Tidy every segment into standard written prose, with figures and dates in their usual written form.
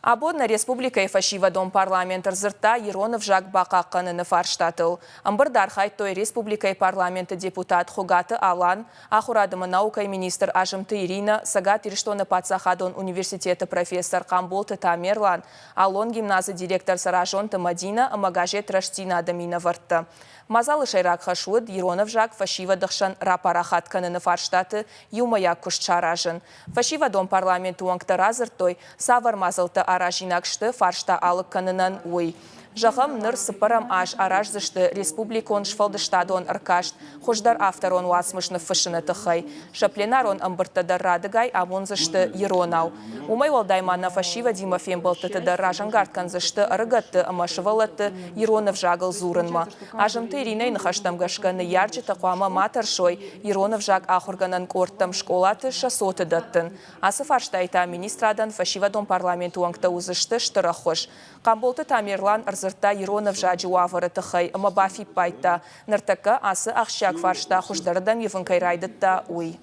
Абон нӕ республикӕйы фӕсивӕдон парламент ӕрдзырдта ирон ӕвзаг бахъахъхъӕныны фарстатыл. Ӕмбырды архайдтой республикӕйы парламенты депутат Хуыгаты Алан, ахуырад ӕмӕ наукӕйы министр Азымты Иринӕ, Цӕгат Ирыстоны паддзахадон университеты профессор Хъамболты Тамерлан, Аллон гимназы директор Цӕразонты Мӕдинӕ ӕмӕ газет Рӕстдзинад-ы минӕвӕрттӕ. Мадзалы сӕйраг хӕс уыд ирон ӕвзаг фӕсивӕды хсӕн рапарахат кӕныны фарстаты иумӕйаг куыст саразын. Фӕсивӕдон парламенты уӕнгтӕ радзырдтой, цавӕр мадзӕлттӕ аразинаг сты фарста алыг кӕнынӕн, уый. Зӕгъӕм, ныр цыппӕрӕм аз араздзысты республикон сфӕлдыстадон ӕркаст хуыздӕр авторон уацмыс ныффыссыны тыххӕй. Сӕ пленарон ӕмбырдтӕ дӕр радыгай амондзысты иронау. Уымӕй уӕлдай ма нӕ фӕсивӕдимӕ фембӕлдтыты дӕр разӕнгард кӕндзысты ӕрыгӕтты ӕмӕ сывӕллӕтты ирон ӕвзагыл дзурынмӕ. Азымты Иринӕйы ныхӕстӕм гӕсгӕ, ныййарджытӕ хъуамӕ ма тӕрсой ирон ӕвзаг ахуыргӕнӕн къордтӕм скъолаты сӕ цоты дӕттын. Ацы фарстайы та министрадӕн фӕсивӕдон парламенты уӕнгтӕ уыдзысты стыр ӕххуыс. Хъамболты Тамерлан ӕрдзырдта ирон ӕвзаджы уавӕры тыххӕй ӕмӕ бафиппайдта, ныртӕккӕ ацы ахсджиаг фарста хуыздӕрырдӕм ивын кӕй райдыдта, уый.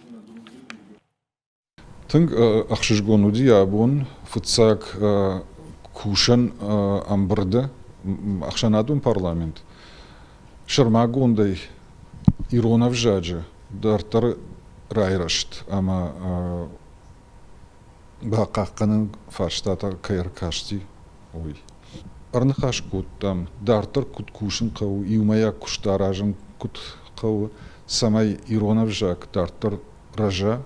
Тынг ӕхсызгон уыди абон фыццаг кусӕн ӕмбырды ӕхсӕнадон парламент сӕрмагондӕй ирон ӕвзаджы дарддӕр райрӕзт ӕмӕ бахъахъхъӕнын фарстатӕ кӕй ӕркасти, уый. Ӕрныхас кодтам, дарддӕр куыд кусын хъӕуы, иумӕйаг куыст аразын куыд хъӕуы, цӕмӕй ирон ӕвзаг дарддӕр рӕза.